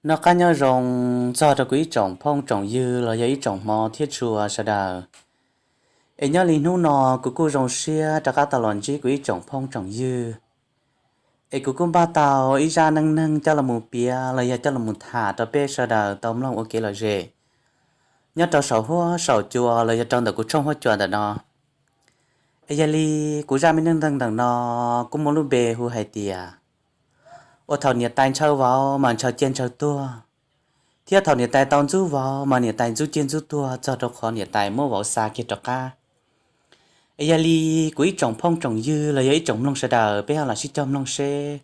Noj qab nyob zoo txog rau kuv ib tsoom phooj tsoom ywg los yog ib tsoom hmov thiab tshua sawv daws. Es nyob li hnub no kuv kuj zoo siab rov qab tau los ntsib kuv ib tsoom phooj tsoom ywg. Es kuv kuj npaj tau ib zaj neej neeg coj los mus piav los yog coj los mus tham rau peb sawv daws tau mloog ua kev lom zem nyob rau saum huab saum cua los yog rau ntawm kuv tshooj huab cua ntawm no. Es yog li kuv zaj me neej neeg ntawm no kuj muaj lub npe hu hais tias ua thaum niam tais ntshaw vauv mas ntshaw ciaj ntshaw tuag, thiab thaum niam tais tau ntxub vauv mas niam tais ntxub ciaj ntxub tuag txog rau qhov niam tais muab vauv xa kiag rov qab. Es yog li kuv ib tsoom phooj tsoom ywg los yog ib tsoom mloog sawv daws peb ho los sib cog mloog seb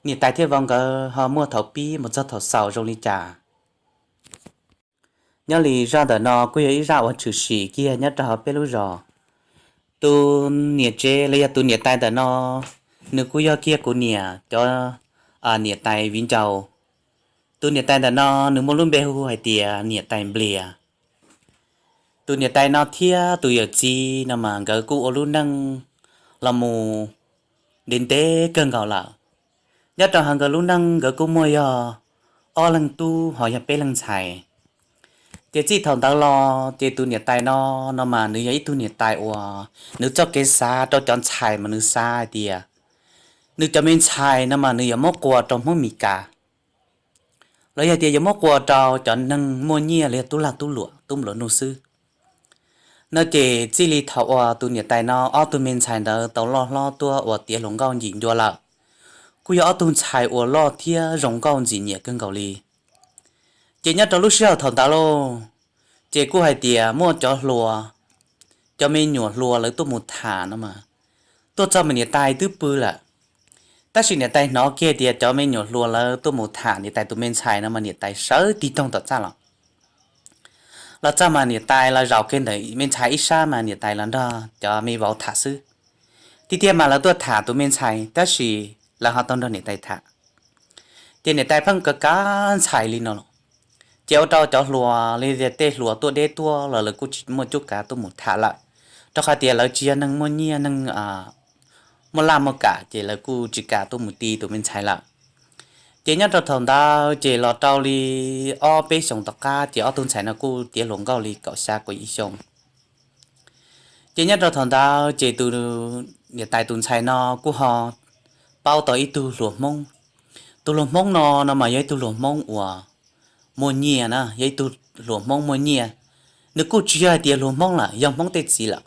niam tais thiab vauv nkawd ho muaj thaum pib mus txog thaum xaus zoo li cas. Nyob li zaj ntawm no kuj yog ib zaj uas tshwm sim kiag nyob rau hauv peb lub zos. Tus niam tsev los yog tus niam tais ntawm no, nws kuj yog kiag kuv niam cov niam tais viv ncaus. Tus niam tais ntawm no nws muaj lub npe hu hais tias niam tais Nplias. Tus niam tais no thiab tus yawm txiv no mas nkawd kuj ua lub neej los mus ntev ntev kawg nkaus lawm. Nyob rau hauv nkawd lub neej nkawd kuj muaj yog ob leeg tub ho yog peb leeg ntxhais. Ces txij thaum ntawd los ces tus niam tais no, no mas nws yog ib tug niam tais uas nws txoj kev xav rau cov ntxhais mas nws xav hais tias nws cov me ntxhais no mas nws yuav muab qua rau Hmoob Mes Kas, los yog tias yuav muab qua rau cov neeg muaj nyiaj los yog tub lag tub luam tub nplua nuj xwb. No ces txij li thaum uas tus niam tais no ob tug me ntxhais ntawd tau loj hlob tuaj ua tiav hluas nkauj ncim ncua lawm, kuj yog ob tug ntxhais uas loj thiab zoo nkauj ntxim nyiam kawg nkaus li. Ces nyob rau lub sij hawm thaum ntawd lauj, ces kuj hais tias muaj cov hluas, cov me nyuam hluas lawv tuaj mus tham no mas, tuaj txog mas niam tais twb pw lawm. Tab sis niam tais hnov kiag tias cov me nyuam hluas lawv tuaj mus tham niam tais tus me ntxhais no mas niam tais sawv tig toog tom txaj los. Los txog mas niam tais los zaum kiag ntawm me ntxhais ib sab mas niam tais los nrog cov me vauv tham xwb. Tiag tiag mas lawv tuaj tham tus me ntxhais tab sis lawv ho tau nrog niam tais tham. Ces niam tais pheej kav kav ntxhais li no los, ces ua rau cov hluas li tej hluas tuaj deb tuaj los lawv kuj tsis muaj cuab kav tuaj mus tham lawm, rau qhov tias lawv tsis yog neeg muaj nyiaj neeg muaj laj muaj kam ces lawv kuj tsis kam tuaj mus ti tus me ntxhais lawm. Ces nyob rau thaum ntawd ces los rau li ob peb xyoos tom qab ces ob tug ntxhais no kuj tiav hluas nkauj li kaum xya kaum yim xyoo. Ces nyob rau thaum ntawd ces tus niam tais tus ntxhais no kuj ho paub tau ib tug hluas Hmoob. Tus hluas Hmoob no no mas yog ib tug hluas Hmoob uas muaj nyiaj na, yog ib tug hluas Hmoob muaj nyiaj. Nws kuj tsis yog hais tias hluas Hmoob lawm, yog Hmoob tej txiv lawm.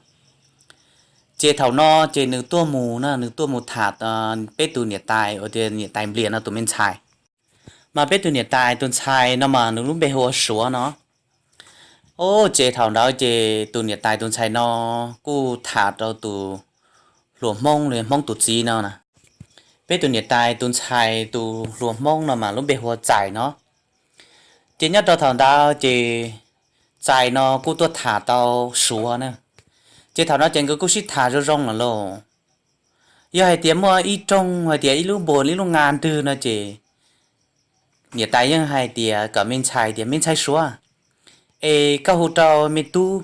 Ces thaum no ces nws tuaj mus na, nws tuaj mus tham peb tus niam tais uas tias niam tais Nplias no tus me ntxhais. Mas peb tus niam tais tus ntxhais no mas nws lub npe hu ua Suav no. Ces thaum ntawd ces tus niam tais tus ntxhais no kuj tham rau tus hluas Hmoob, Hmoob tus txiv no na. Peb tus niam tais tus ntxhais tus hluas Hmoob no mas lub npe hu ua Txais no. Ces nyob rau thaum ntawd ces Txais no kuj tuaj tham tau Suav na. Ces thaum no ces nkawd kuj sib tham zoo zoo lawm lauj. Yog hais tias muaj ib rooj hais tias ib lub npus ib lub nqa nrwg no ces niam tais yeej hais tias kom me ntxhais tias me ntxhais Suav, es koj hu rau me tub.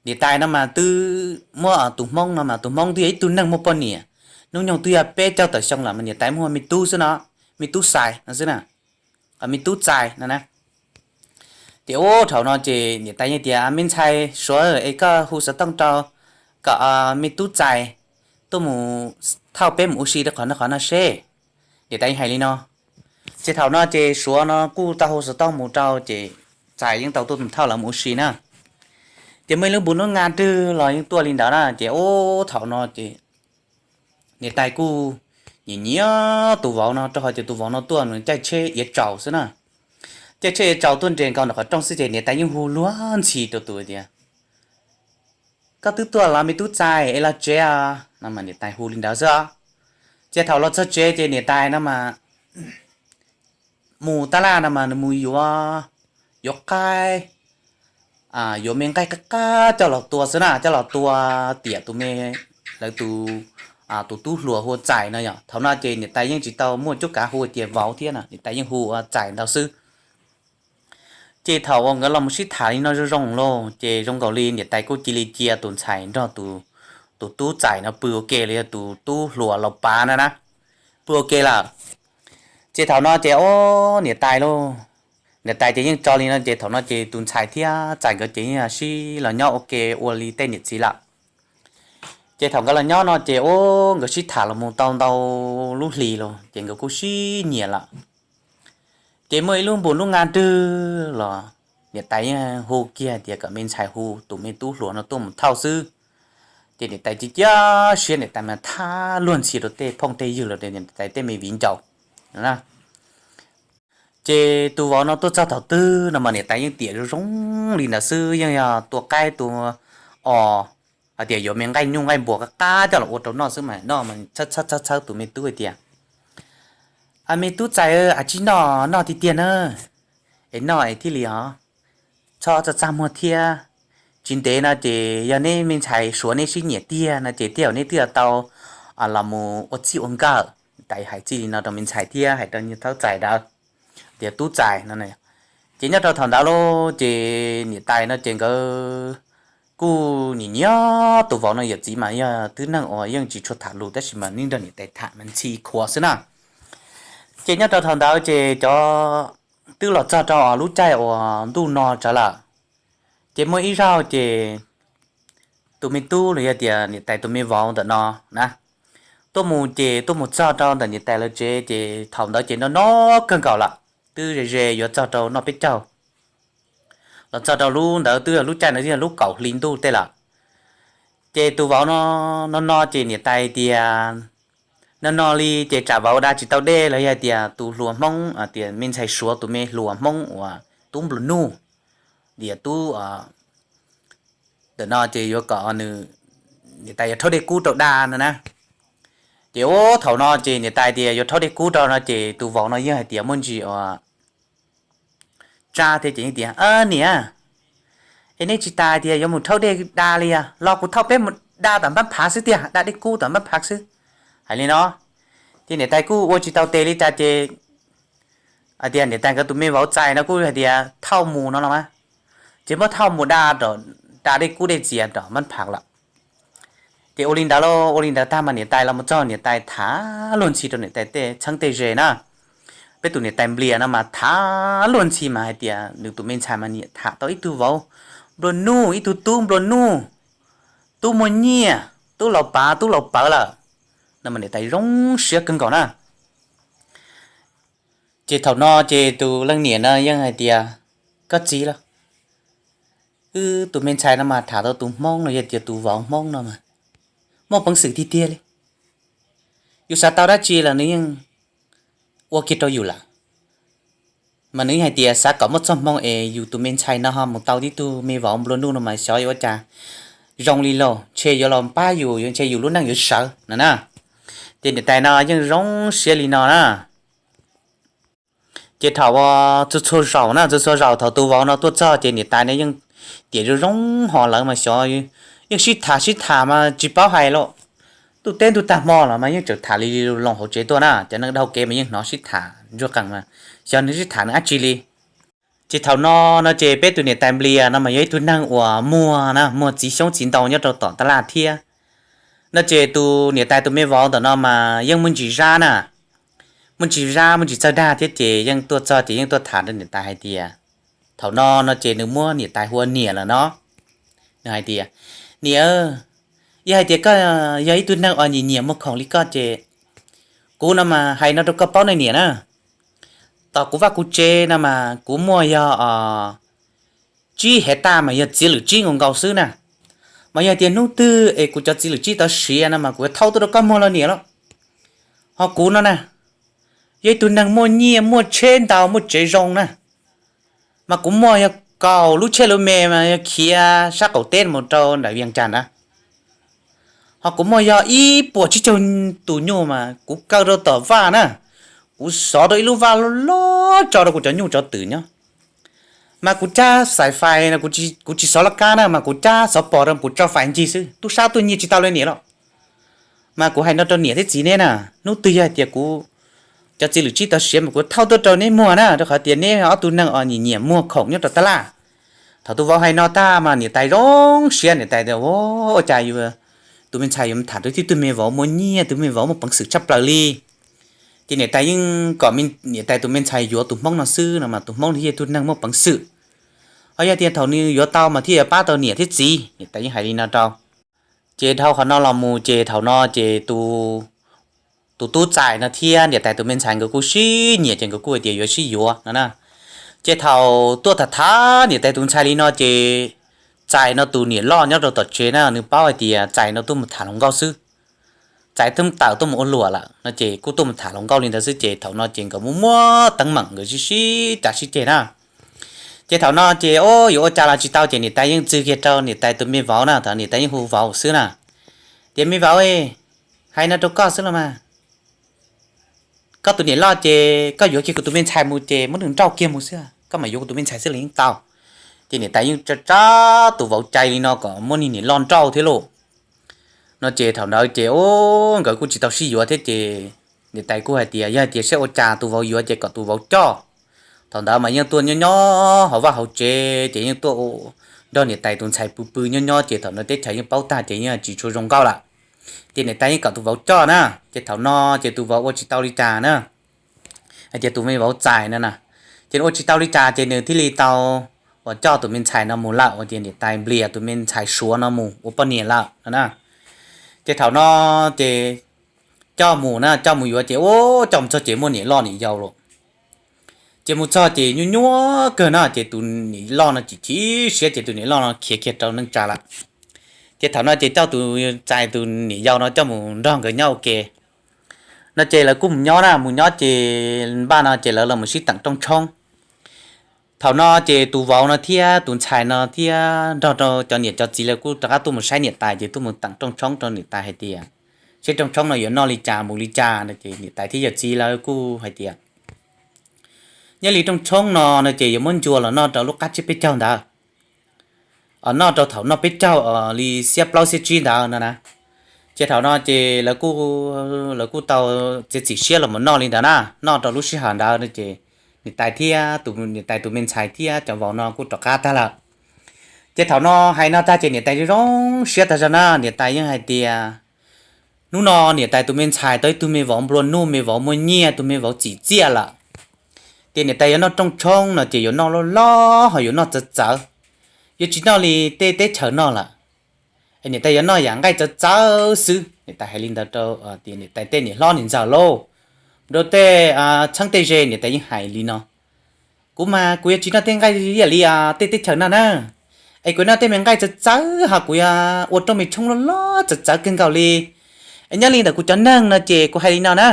Niam tais no mas twb muab tus Hmoob no mas tus Hmoob twb yog ib tug neeg muaj poj niam, hnub nyoog twb yog peb caug tawm xyoo lawm mas niam tais muab hu me tub xwb no, me tub Xais no xwb na, me tub Txais no na. Ces ub thaum no ces niam tais yeej tias me ntxhais Suav es koj hu xov tooj rau kom me tub Txais tuaj mus thauj peb mus ua si rau qhov no qhov no seb. Niam tais yeej hais li no. Ces thaum no ces Suav no kuj tau hu xov tooj mus rau ces Txais yeej tau tuaj mus thauj lawv mus ua si na. Ces muaj ib lub npus lub nqa nrwg los yeej tuaj li ntawd na ces ub thaum no ces niam tais kuj nyiam nyiam tus vauv no rau qhov tias tus vauv no tuaj nws caij tsheb iav tsaus xwb na. Caij tsheb iav tsaus tuaj nres nkaus ntawm qhov rooj xwb ces niam tais yeej hu luag ntxhi rau tus tias koj twb tuaj los me tub Txais es los tsev os no mas niam tais hu li ntawd xwb os. Ces thaum los txog tsev ces niam tais no mas mus tab laj no mas nws mus yuav, yuav qaib, yuav me nqaij qab qab coj los tua xwb na, coj los tua tiam tus me, lawv tus, tus tub hluas hu ua Txais no yom. Thaum no ces niam tais yeej tsis tau muaj cuab kav hu tias vauv thiab no, niam tais yeej hu ua Txais ntau xwb. Ces thaum uas nkawd los mus sib tham li no zoo zoo lauj ces zoo nkaus li niam tais kuj cia li cia tus ntxhais nrog tus tub Txais no pw ua ke los yog tus tub hluas Laus Pav no na, pw ua ke lawm. Ces thaum no ces ub niam tais lauj, Niam tais ces yeej tso li no ces thaum no ces tus ntxhais thiab txais nkawd ces yeej sib los nyob ua ke ua li tej niam txiv lawm. Ces thaum nkawd los nyob no ces ua nkawd sib tham los mus tau ntau lub hlis los ces nkawd kuj sib nyiam lawm. Ces muaj ib lub npus lub nqa nrwg los niam tais yeej hu kiag tias kom me ntxhais hu tus me tub hluas no tuaj mus thauj xwb. Ces niam tais cia cia siab, niam tais mas thab luag ntxhi rau tej phooj tej ywg los niam tais tej me viv ncaus. Ces tus vauv no tuaj txog thaum twg no mas niam tais yeej tiam zoo zoo li ntawd xwb, yeej yog tua qaib tua os, hais tias yuav me nqaij nyuj nqaij npua qab qab coj los ua rau noj xwb mas noj mas txhawb txhawb txhawb tus me tub hais tias, A me tub txais, a tsis noj noj tiag tiag na, es noj es thiaj li os, txhob txaj txaj muag thiab. Tsis ntev no ces yog neb me ntxhais suav neb sib nyiam tiag no ces tej zaum neb twb tau los mus ua txij ua nkawm. Tais hais txij li no rau me ntxhais thiab hais rau niag thaub txais ntawd tias tub txais no. Ces nyob rau thaum ntawd lauj ces niam tais no ces nkawd kuj nim nyob tus vauv no yawm txiv mas yog tib neeg uas yeej tsis tshua tham lus tab sis mas nws nrog niam tais tham mas ntxhi khuav xwb na. Ces nyob rau thaum ntawd ces cov twb los txog rau lub caij uas ntuj no tsawv lawm. Ces muaj ib zaug ces tus me tub los yog tias niam tais tus me vauv ntawm no na, tuaj mus ces tuaj mus txog rau ntawm niam tais lawv tsev ces thaum ntawd ces no no kawg nkaus lawm, twb ze ze yuav txog rau noj peb caug. Los txog rau lub ntawd twb yog lub caij ntawd twb yog lub kaum hli ntuj tej lawm. Ces tus vauv no no no ces niam tais tias no no li ces tsam vauv da tsis tau dej los yog tias tus hluas Hmoob tias me ntxhais suav tus me hluas Hmoob uas tub nplua nuj, tias tub ntawm no ces yuav kom nws, niam tais yuav rhaub dej kub rau da no na. Ces ua thaum no ces niam tais tias yuav rhaub dej kub rau no ces tus vauv no yeej hais tias muaj ntsis ua tsab thiab ces yeej tias, Niam, es nej tsis tas tias yuav mus rhaub dej da li os, los kuv thauj peb mus da tom npab phav xwb tiag, da dej kub tom npab phav xwb. Hais li no ces niam tais kuj ua tsis tau tes li cas ces hais tias niam tais nkawd tus me vauv txais no kuj hais tias thauj mus no los mas, ces muab thauj mus da, da dej kub dej txias tom npab phav lawm. Ces ua li ntawd lauj, ua li ntawd tag mas niam tais los mus txog niam tais tham luag ntxhi rau niam tais tej txheeb tej ze na. Peb tus niam tais Nplias no mas tham luag ntxhi mas hais tias nws tus me ntxhais mas niam tham tau ib tug vauv nplua nuj, ib tug tub nplua nuj, tub muaj nyiaj, tub laus pav tub laus pawv lawm no mas niam tais zoo siab kawg nkaus na. Ces thaum no ces tus leej niam no yeej hais tias, Koj txiv lauj, wb tus me ntxhais no mas tham tau tus Hmoob no yog tias tus vauv Hmoob no mas muaj peev xwm tiag tiag li. Yus xav tau dab tsi los nws yeej ua kiag rau yus lawm. Mas nws yeej hais tias xav kom muaj txoj hmoo es yus tus me ntxhais no ho mus tau tib tug me vauv nplua nuj no mas xyov yuav ua cas zoo li lauj, ntshe yuav los pab yus, yuav ntshe yus lub neej yuav sawv no na. Ces niam tais no yeej zoo siab li no na. Ces thaum txhua txhua zaus na, txhua txhua zaus thaum tus vauv no tuaj txog ces niam tais no yeej tiam zoo zoo ho lawv mas xyov yeej sib tham sib tham mas tsis paub hais lauj. Ntuj teb ntuj tag hmo los mas yeej tseem tham li loo hauv tsev tuaj na, cov neeg dhau kev mas yeej hnov sib tham ntsuag qees mas xyov nws sib tham nws dab tsi li. Ces thaum no no ces peb tus niam tais Nplias no mas yog ib tug neeg uas muag na, muag txiv xyoob txiv ntoo nyob rau tom tab laj thiab. No ces tus niam tais tus me vauv ntawm no mas yeej muaj ntsis zab na, muaj ntsis zab muaj ntsis txawj dag thiab ces yeej tuaj txog ces yeej tuaj tham rau niam tais hais tias, thaum no no ces nws muab niam tais hu ua niam lawm no. Nws hais tias, Niam, yog hais tias koj yog ib tug neeg uas nyiam nyiam muag khoom li koj ces kuv no mas hais no rau koj paub ne niam na. Tom kuv vaj kuv tsev no mas kuv muaj yog tsib hev taj mas yog txiv lwm tsib nkaus nkaus xwb na. Mas yog tias hnub twg es kuv cov txiv lwm tsib tau siav no mas kuv yuav thauj tuaj rau koj muag los niam lauj. Ho kuv no na, yog ib tug neeg muaj nyiaj muaj tsheb ntau muaj tsev zoo na, mas kuv muaj yog kaum lub tsheb lub me mas yog khiav sab qaum teb mus rau nram Vias Cas na. Ho kuv muaj yog ib puas tsib caug tus nyuj mas kuv kaw rau tom vaj na, kuv xov rau ib lub vaj loj loj tso rau kuv cov nyuj cov twm nyob. Mas kuv cab xaim fais no, kuv tsis xov laj kab na, mas kuv cab xov pos rau kuv tso fais ncig xwb, tub sab tuaj nyiag tsis tau li niam lauj. Mas kuv hais no rau niam thiab txiv neb na, hnub twg yog hais tias kuv cov txiv lwm tsib tau siav mas kuv thauj tuaj rau neb muag na, rau qhov tias neb ob tug neeg os nyiam nyiam muag khoom nyob rau tab laj. Thaum tus vauv hais no tag mas niam tais zoo siab, niam tais tias, Ua cas tus me ntxhais yuav tham rau tib tug me vauv muaj nyiaj, tus me vauv muaj peev xwm tshaj plaws li. Ces niam tais yeej kom niam tais tus me ntxhais yuav tus hmoob no xwb no mas tus hmoob no yog ib tug neeg muaj peev xwm, ho yog tias thaum nws yuav tau mas thiaj yuav pab tau niam thiab txiv. Niam tais yeej hais li no rau. Ces dhau qhov no los mus ces thaum no ces tus tub Txais no thiab niam tais tus me ntxhais nkawd kuj sib nyiam ces nkawd kuj hais tias yuav sib yuav no na. Ces thaum tuaj tham tham niam tais tus ntxhais li no ces Txais no tus niam loj nyob rau tom tsev na nws paub hais tias Txais no tuaj mus tham hluas nkauj xwb. Txais twb tawm tuaj mus ua luam lawm no ces kuj tuaj mus tham hluas nkauj li ntawd xwb ces thaum no ces nkawd muaj muaj teeb meem nkawd sib sib cav sib ceg na. Ces thaum no ces o yuav ua cas los tsis tau ces niam tais yeej txwv kiag rau niam tais tus me vauv na, thaum niam tais yeej hu vauv xwb na, tias me vauv, hais no rau koj xwb los mas, koj tus niam loj ces koj yuav kiag kuv tus me ntxhais mus ces muab nws nrauj kiag mus xwb, koj mam yuav kuv tus me ntxhais xwb los yeej tau. Ces niam tais yeej tsa tsa tus vauv cai li no kom muab niag niam loj nrauj thiab lauj. No ces thaum ntawd ces o nkawd kuj tsis tau sib yuav thiab ces niam tais kuj hais tias yog hais tias saib ua cas tus vauv yuav ces kom tus vauv coj. Thaum ntawd mas yeej tuaj nyob nyob hauv vaj hauv tsev ces yeej tuaj nrog niam tais tus ntxhais pw pw nyob nyob ces thaum ntawd teb chaws yeej paub tag ces yeej tsis tshua zoo nkauj lawm. Ces niam tais yeej kom tus vauv coj na, ces thaum no ces tus vauv ua tsis tau li cas na, hais tias tus me vauv Txais no na, ces nws ua tsis tau li cas ces nws thiaj li tau uas coj tus me ntxhais no mus lawm, uas tias niam tais nplias tus me ntxhais Suav no mus ua poj niam lawm no na. Ces thaum no ces coj mus na, coj mus yuav ces ua coj mus txog ces muaj niam loj niam yau lawm. Ces mus txog ces nyuaj nyuaj kawg no ces tus niam loj no chim chim siab ces tus niam loj no khiav kiag rau neej tsa lawm. Ces thaum no ces coj tus Txais tus niam yau no coj mus nrog nkawd nyob ua ke no ces lawv kuj mus nyob na, mus nyob ces npaj no ces lawv los mus sib teem rooj tshoob. Thaum no ces tus vauv no thiab tus ntxhais no thiab nrog rau cov niam cov txiv lawv kuj rov qab tuaj mus saib niam tais ces tuaj mus teem rooj tshoob rau niam tais hais tias seb rooj tshoob no yuav noj li cas mus li cas no ces niam tais thiab yawm txiv lawv kuj hais tias nyob li rooj tshoob no no ces yuav muab ncua los noj rau lub qab tsiab peb caug ntawd, noj rau thaum noj peb caug li xiab plaub xiab tsib ntawd no na. Ces thaum no ces lawv kuj tau txiav txim siab los mus noj li ntawd na, noj rau lub sij hawm ntawd no ces niam tais thiab tus niam tais tus me ntxhais thiab cov vauv no kuj rov qab tag lawm. Ces thaum no hais no tag ces niam tais zoo zoo siab tag zog na, niam tais yeej hais tias hnub no niam tais tus me ntxhais tau ib tug me vauv nplua nuj me vauv muaj nyiaj tus me vauv txim txiaj lawm. Ces niam tais yuav noj rooj tshoob no ces yuav noj loj loj ho yuav noj txawv txawv, yuav tsis noj li tej teb chaws noj lawm. Es niam tais yuav noj yam nqaij txawv txawv xwb, niam tais hais li ntawd rau niam tais tej niam hlob niam ntxawm lauj. Rau tej txheeb tej ze niam tais yeej hais li no, kuv mas kuv yuav tsis noj tej nqaij ib yam li tej teb chaws noj na, es kuv yuav noj tej me nqaij txawv txawv ho kuv yuav ua rooj me tshoob loj loj txawv txawv kawg nkaus li. Es nyob li ntawm kuv cov neeg no ces kuv hais li no na,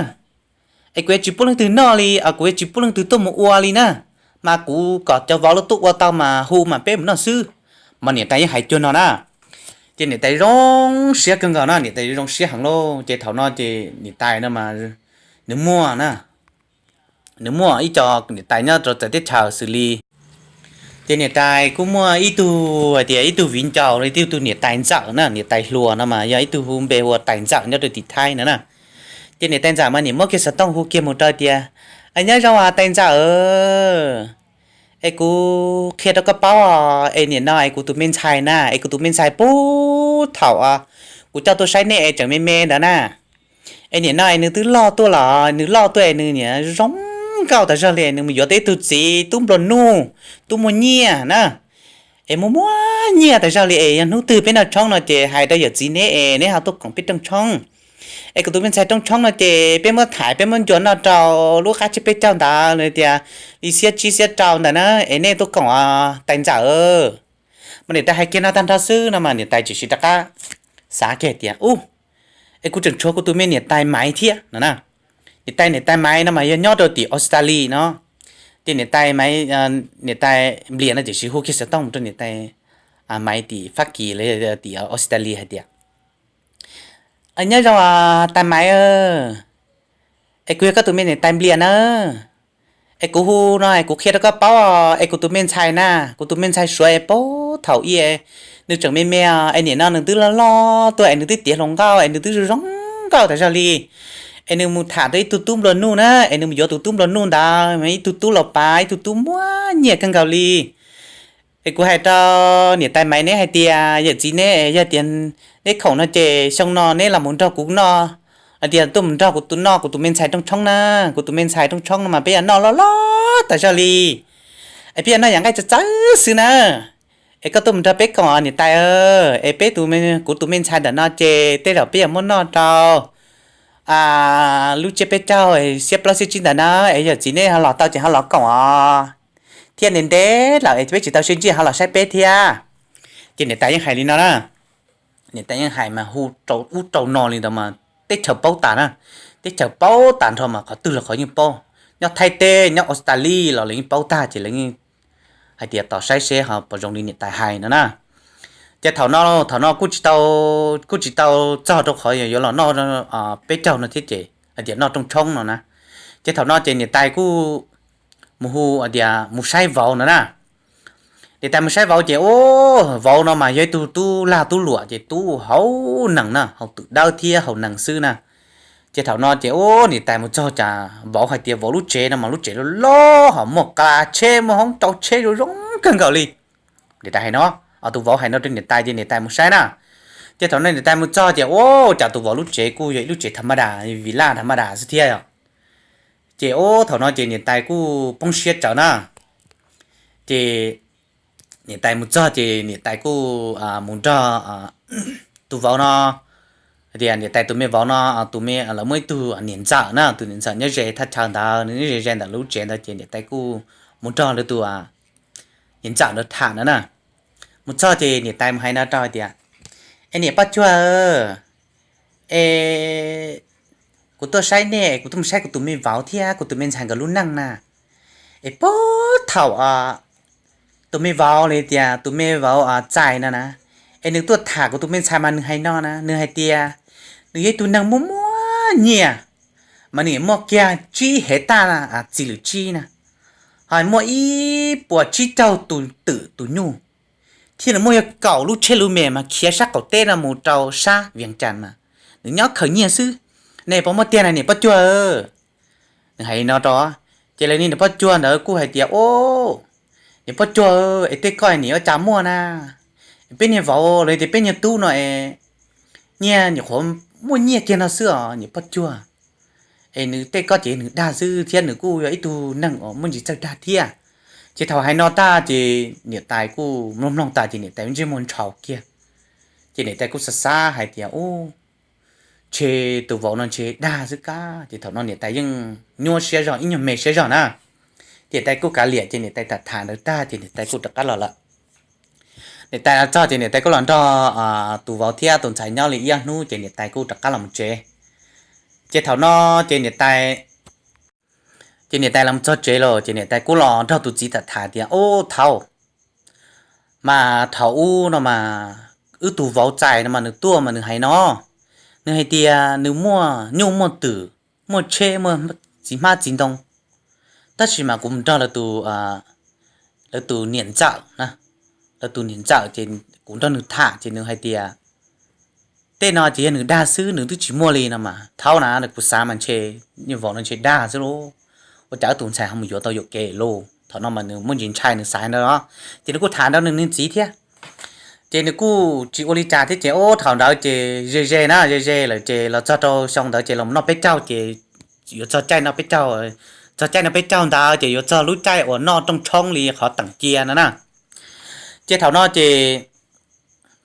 es kuv yuav tsis pub leej twg noj li, kuv yuav tsis pub leej twg tuaj mus ua li na, mas kuv kom cov vauv lawv tuaj ua tau mas hu mas peb mus noj xwb. Mas niam tais yeej hais cuag no na, ces niam tais zoo siab kawg nkaus na, niam tais zoo siab heev lauj. Ces thaum no ces niam tais no mas nws muaj na, nws muaj ib co niam tais nyob rau txawv teb chaws xws li, ces niam tais kuj muaj ib tug hais tias ib tug viv ncaus li, ib tug niam tais ntxawm na, niam tais hluas no mas yog ib tug hu npe hu ua tais ntxawm nyob rau tim Thaib no na. Ces niam tais ntxawm mas niam muab kiag xov tooj hu kiag mus rau tias, nyob zoo tais ntxawm, es kuv qhia rau koj paub, es nim no es kuv tus me ntxhais na, es kuv tus me ntxhais puag thaum kuv coj tuaj saib nej es tseem me me ntawd na, es nim no es nws twb loj tuaj los nws loj tuaj es nws niam zoo nkauj tas zog li, nws mus yuav tau ib tug txiv tub nplua nuj, tub muaj nyiaj na, es muaj muaj nyiaj tas zog li. Es yog hnub twg peb noj tshoob no ces hais rau yawm txiv neb es neb ho tuaj koom peb rooj tshoob. Es kuv tus me ntxhais rooj tshoob no ces peb muab thaiv peb muab ncua noj rau lub qab tsiab peb caug ntawd tias li xiab tsib xiab rau ntawd na, es nej tuaj koom tais ntxawm. Mas niam tais hais kiag no tag nrho xwb no mas niam tais tsis rov qab xav kiag tias, ub, es kuv tseem tshuav kuv tus me niam tais Maiv thiab no na. Niam tais niam tais Maiv no mas yog nyob rau tim Australia no, ces niam tais Maiv, niam tais Nplias no tiam sis hu kiag xov tooj rau niam tais Maiv tim Fab Kis los tim Australia hais tias, nyob zoo tais Maiv, es kuv yog koj tus me niam tais Nplias na, es kuv hu no es kuv qhia rau koj paub, es kuv tus me ntxhais na, kuv tus me ntxhais Suav es puag thaum ub nws tseem me me, es nim no nws twb loj loj tuaj es nws twb tiav hluas nkauj es nws twb zoo nkauj tas zog li, es nws mus tham tau ib tug tub nplua nuj na, es nws mus yuav tus tub nplua nuj ntawd ib tug tub los pav ib tug tub muaj nyiaj kawg nkaus li. Es kuv hais rau niam tais Maiv neb hais tias yawm txiv neb yog tias neb khoom no ces xyoo no neb los mus nrog kuv noj tias tuaj mus nrog kuv tus noj kuv tus me ntxhais rooj tshoob na, kuv tus me ntxhais rooj tshoob no mas peb yuav noj loj loj tas zog li, es peb yuav noj yam nqaij txawv txawv xwb na. Es koj tuaj mus nrog peb koom niam tais, es peb tus, kuv tus me ntxhais ntawm no ces tej zaum peb yuav muab noj rau lub tsiab peb caug xiab plaub xiab tsib ntawm na, es yog txiv neb ho los tau ces ho los koom os, thiab ntev ntev lawm es peb tsis tau sib ntsib ho los saib peb thiab. Ces niam tais yeej hais li no na. Niam tais yeej hais mas hu rau ub rau no li ntawd mas teb chaws paub tas na, teb chaws paub tas nrho mas qhov twg los qhov yeej paub, nyob Thaib teb nyob Australia los lawv yeej paub tag ces lawv yeej hais tias tos saib seb ho puas zoo li niam tais hais no na. Ces thaum no, thaum no kuj tsis tau, kuj tsis tau txog rau qhov yuav los noj peb caug no thiab ces hais tias noj rooj tshoob no na. Ces thaum no ces niam tais kuj mus hu tias mus saib vauv no na. Niam tais mus saib vauv ces ub, vauv no mas yog ib tug tub lag tub luam ces tub haus nees na, haus twm dawb thiab haus nees xwb na. Ces thaum no ces ub, niam tais mus txog cas vauv hais tias vauv lub tsev no mas lub tsev loj loj ho muaj qab tsheb muaj hoob rau tsheb zoo zoo kawg nkaus li. Niam tais hais no, tus vauv hais no rau niam tais ces niam tais mus saib na. Ces thaum no niam tais mus txog ces ub, cas tus vauv lub tsev kuj yog ib lub tsev tham ma das, villa tham ma das xwb thiab os. Ces ub, thaum no ces niam tais kuj poob siab tsawv na. Ces niam tais mus txog ces niam tais kuj mus nrog tus vauv no, tias niam tais tus me vauv no, tus me, lawv muaj ib tug niam ntxawm na, tus niam ntxawm nyob ze thaj chaw ntawd, nws nyob ze ze ntawm lub tsev ntawd ces niam tais kuj mus nrog lawv tus niam ntxawm ntawd tham ntawd na. Mus txog ces niam tais mus hais no rau hais tias, es niam poj cuag, es kuv tuaj saib nej, kuv tuaj mus saib kuv tus me vauv thiab kuv tus me ntxhais nkawd lub neej na. Es puag thaum tus me vauv li tias tus me vauv txais no na, es nws tuaj tham kuv tus me ntxhais mas nws hais no na, nws hais tias nws yog ib tug neeg muaj muaj nyiaj, mas nws muaj kiag tsib hev taj txiv lwm tsib na, ho muaj ib puas tsib caug tus twm tus nyuj, thiab nws muaj yog kaum lub tsheb lub me mas khiav sab qaum teb no mus rau sab Vias Cas mas nws nyob khaws nyiaj xwb. Nej puas muaj tiag na niam poj cuag? Nws hais li no rau, ces lawv niag niam poj cuag ntawd kuj hais tias, o, niam poj cuag, es tej koj niam ua cas muaj na? Peb niag vauv los tias peb niag tub no es nyiaj nyuam qhuav muaj nyiaj kiag no xwb os niam poj cuag. Es nws tej koj ces nws dag xwb thiab nws kuj yog ib tug neeg uas muaj ntsis txawj dag thiab. Ces thaum hais no tag ces niam tais kuj mloog mloog tas ces niam tais ntsej muag ntshaus kiag. Ces niam tais kuj xav xav hais tias, u, ntshe tus vauv no ntshe dag xwb kab. Ces thaum no niam tais yeej nyuaj siab zog, ib nyuag me siab zog na. Ces niam tais kuj kav liam ces niam tais tham tham ntawd tag ces niam tais kuj rov qab los lawm. Niam tais los txog ces niam tais kuj los nrog tus vauv thiab tus ntxhais nyob li ib ob hnub ces niam tais kuj rov qab los mus tsev. Ces thaum no ces niam tais, ces niam tais los txog tsev lawm ces niam tais kuj los nrog tus txiv tham tham tias, ub thaud, mas thaum ub no mas wb tus vauv txais no mas nws tuaj mas nws hais no, nws hais tias nws muaj nyuj muaj twm, muaj tsheb muaj txiv hmab txiv ntoo, tab sis mas kuv mus nrog lawv tus niam ntxawm, lawv tus niam ntxawm ces kuv nrog nws tham ces nws hais tias tej no ces yog nws dag xwb, nws twb tsis muaj li no mas thaud na kuv xav mas ntshe niag vauv no ntshe dag xwb lauj, ua cas wb tus ntxhais ho mus yuav tau yuam kev lauj. Thaum no mas nws muaj ntsis ntshai nws xav ntawd os, ces nws kuj tham nrog nws niag txiv thiab. Ces nws kuj tsis ua li cas thiab ces ub thaum ntawd ces ze ze na, ze ze lawm ces los txog rau xyoo ntawd ces los noj peb caug ces yuav txog caij noj peb caug, txog caij noj peb caug ntawd ces yuav txog lub caij uas noj rooj tshoob li qhov teem cia no na. Ces thaum no ces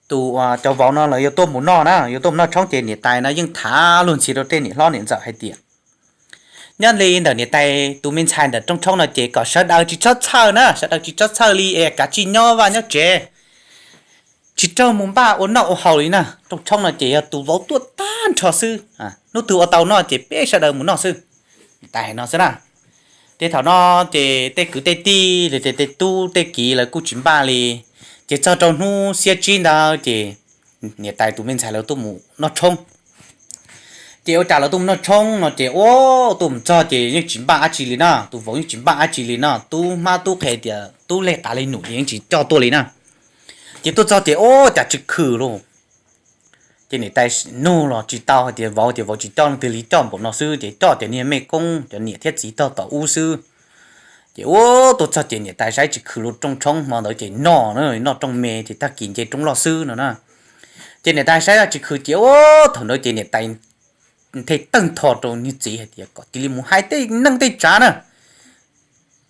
tus, cov vauv no lawv yuav tuaj mus noj na, yuav tuaj mus noj tshoob ces niam tais no yeej tham luag ntxhi rau tej niam hlob niam ntxawm hais tias nyob li ntawm niam tais tus me ntxhais ntawm rooj tshoob no ces kom sawv daws tsis txhob txhawj na, sawv daws tsis txhob txhawj li es kav tsij nyob vaj nyob tsev, tsis txhob mus npaj ua noj ua haus li na. Rooj tshoob no ces yog tus vauv tuaj tag nrho xwb, hnub twg ua tau noj ces peb sawv daws mus noj xwb. Niam tais hais no xwb na. Ces thaum no ces tej kwv tej tij los ces tej tub tej kiv lawv kuj tsis npaj li, ces txog rau hnub xiab tsib ntawd ces niam tais tus me ntxhais lawv tuaj mus noj tshoob. Ces ua cas lawv tuaj mus noj tshoob no ces ua tuaj mus txog ces yeej tsis npaj dab tsi li na, tus vauv yeej tsis npaj dab tsi li na, tub hmab tub qhe tias tub leg qav leg num ces yeej tsis coj tuaj li na. Ces tuaj txog ces ua cas tsis khwm lauj. Ces niam tais nug los tsis tau hais tias vauv, ces vauv tsis coj leej twg li, coj npaum no xwb ces coj cov niag mej koob cov niam thiab txiv tog tom ub xwb. Ces ua tuaj txog ces niam tais saib tsis khwm lauj, rooj tshoob hmo ntawd ces noj, noj rooj me ces tag kis nce roob loj xwb no na. Ces niam tais saib tsis khwm ces ua thaum ntawd ces niam tais nthe tawg ntho rau niag txiv hais tias kom cia li mus hais tej neej tej tsav na,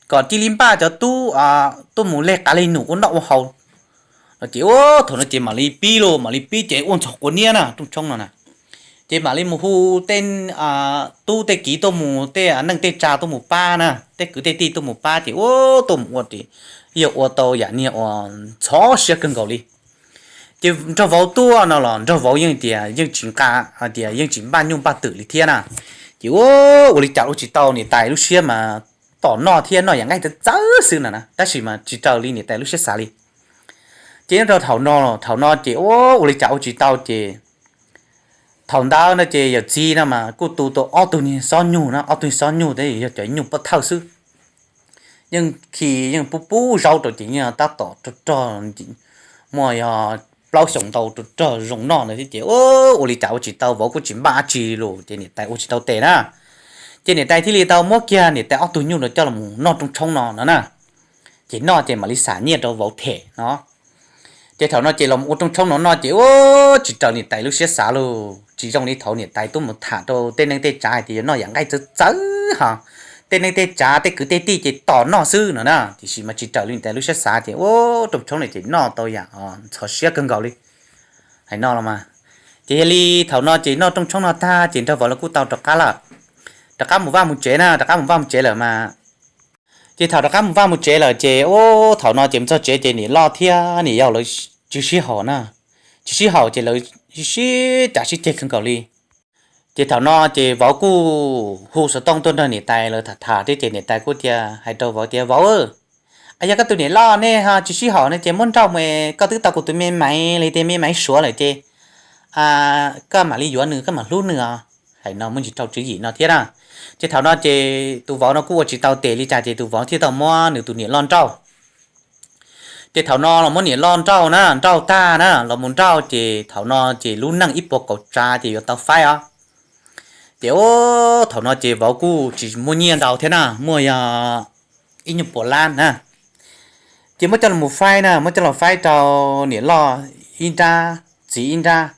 kom cia li npaj cov tub tuaj mus leg qav leg num ua noj ua haus no. Ces thaum no ces mam li pib los, mam li pib ces ua ntxhov quav niab na rooj tshoob no na. Ces mam li mus hu tej tub tej kiv tuaj mus, tej neej tej tsav tuaj mus pab na, tej kwv tej tij tuaj mus pab ces ua tuaj mus ua ces yog ua tau yam niag uas ntxhov siab kawg nkaus li. Ces nraug vauv tuaj no los nraug vauv yeej tias yeej tsis nqa, hais tias yeej tsis npaj nyuj npaj twm li thiab na. Ces ua, ua li cas ua tsis tau, niam tais lub siab mas tom noj thiab noj yam nqaij txawv txawv xwb no na, tab sis mas tsis raws li niam tais lub siab xav li. Ces nyob rau thaum no, thaum no ces ua, ua li cas ua tsis tau ces thaum ntawd no ces yawm txiv no mas kuj tu tau ob tug niag xob nyug na, ob tug niag xob nyug thiab yog cov nyug pov thawj xwb. Yeej khi yeej pub pub zaub rau ces yeej tab tom rog rog, muaj yog plaub xyoos ntau rog rog zoo noj ntawd thiab ces ua li cas ua tsis tau, vauv kuj tsis npaj dab tsi los ces niam tais ua tsis tau tes na. Ces niam tais thiaj li tau muab kiag niam tais ob tug nyuj no coj los noj rooj tshoob no no na. Ces noj ces mam li xam nyiaj rau vauv them no. Ces thaum no ces los ua rooj tshoob no noj ces ua tsis raws niam tais lub siab xav lauj, tsis zoo li thaum niam tais tuaj mus tham rau tej neej tej tsav hais tias yuav noj yam nqaij txawv txawv ho. Tej neej tej tsav tej kwv tej tij ces tom noj xwb no na, tiam sis mas tsis raws li niam tais lub siab xav ces ua rooj tshoob no ces noj tau yam ntxhov siab kawg nkaus li. Hais no los mas, ces yog li thaum no ces noj rooj tshoob no tag ces nraug vauv lawv kuj tau rov qab lawm, rov qab mus vaj mus tsev na, rov qab mus vaj mus tsev lawm mas. Ces thaum rov qab mus vaj mus tsev lawm ces ua thaum no ces mus txog tsev ces niam loj thiab niam yau lawv tsis sib haum na, tsis sib haum ces lawv sib cav sib ceg kawg nkaus li. Ces thaum no ces vauv kuj hu xov tooj tuaj nrog niam tais lawv tham tham thiab ces niam tais kuj tias hais rau vauv tias, vauv, yog koj tus niam loj nej ho tsis sib haum no ces muab nrauj mus, koj twb tau kuv tus me maiv li, tus me maiv suav lawm ces koj mam li yuav nws, koj mam hlub nws os. Hais no muaj ntsis rau tswv yim no thiab na. Ces thaum no ces tus vauv no kuj ua tsis tau tes li cas ces tus vauv thiaj tau muab nws tus niam loj nrauj. Ces thaum no los muab niam loj nrauj na, nrauj tag na, los mus nrauj ces thaum no ces lub neej ib puas kaum tsav ces yuav tau faib os. Ces thaum no ces vauv kuj tsis muaj nyiaj ntau thiab na, muaj yog ib nyuag puas lab na. Ces muab coj los faib na, muab coj los faib rau niam loj ib nrab, txiv ib nrab.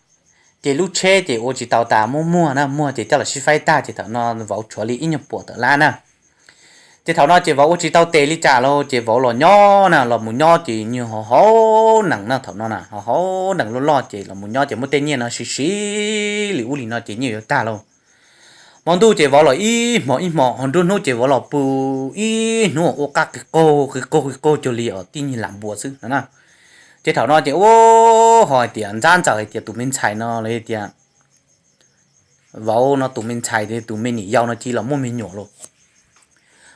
Ces lub tsheb ces ua tsis tau tas, muab muag na, muag ces coj los sib faib tag ces thaum no vauv tshuav li ib nyuag puas tawm lab na. Ces thaum no ces vauv ua tsis tau tes li cas los ces vauv los nyob na, los mus nyob ces nyuag haus haus nees na, thaum no na haus haus nees loj loj ces los mus nyob ces muab tej nyiaj no siv siv li ub li no ces nyiaj yuav tag lauj. Hmo ntuj ces vauv los ib hmos ib hmos, ho nruab hnub ces vauv los pw ib hnub ua qab qis qaug qis qaug qis qaug cuag li os tib nyuag lam npua xwb no na. Ces thaum no ces ua ho hais tias ntxab ntxaws hais tias tus me ntxhais no los tias vauv no tus me ntxhais, tus me niam yau no cia li los muaj me nyuam lauj.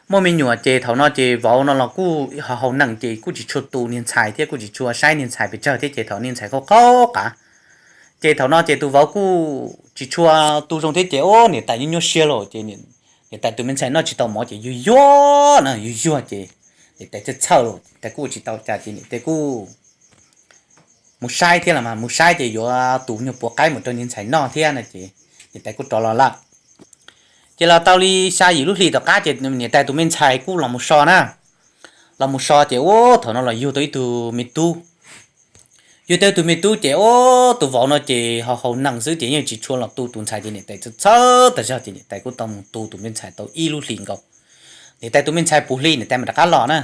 Muaj me nyuam ces thaum no ces vauv no los kuj ho haus nees ces kuj tsis tshua tu niag ntxhais thiab kuj tsis tshua saib niag ntxhais pes tsawg thiab ces thaum niag ntxhais qaug qaug qav ces thaum no ces tus vauv kuj tsis tshua tu zoo thiab ces ua niam tais nyuaj nyuaj siab lauj ces niam tais tus me ntxhais noj tsis tau mov ces yuag yuag na, yuag yuag ces niam tais txhawj txhawj lauj, niam tais kuj ua tsis tau cas ces niam tais kuj mus saib thiab los mas mus saib ces yuav tus nyuag puas qaib mus rau niag ntxhais noj thiab no ces niam tais kuj rov los lawm. Ces los tau li xya yim lub hlis tom qab ces niam tais tus me ntxhais kuj los mus so na. Los mus so ces ua thaum no los yug tau ib tug me tub. Yug tau tus me tub ces ua tus vauv no ces ho haus nees xwb ces yeej tsis tshua los tu tus ntxhais ces niam tais txhawj txhawj tas zog ces niam tais kuj tau mus tu tus me ntxhais tau ib lub hlis nkaus. Niam tais tus me ntxhais puv hli niam tais mam rov qab los na.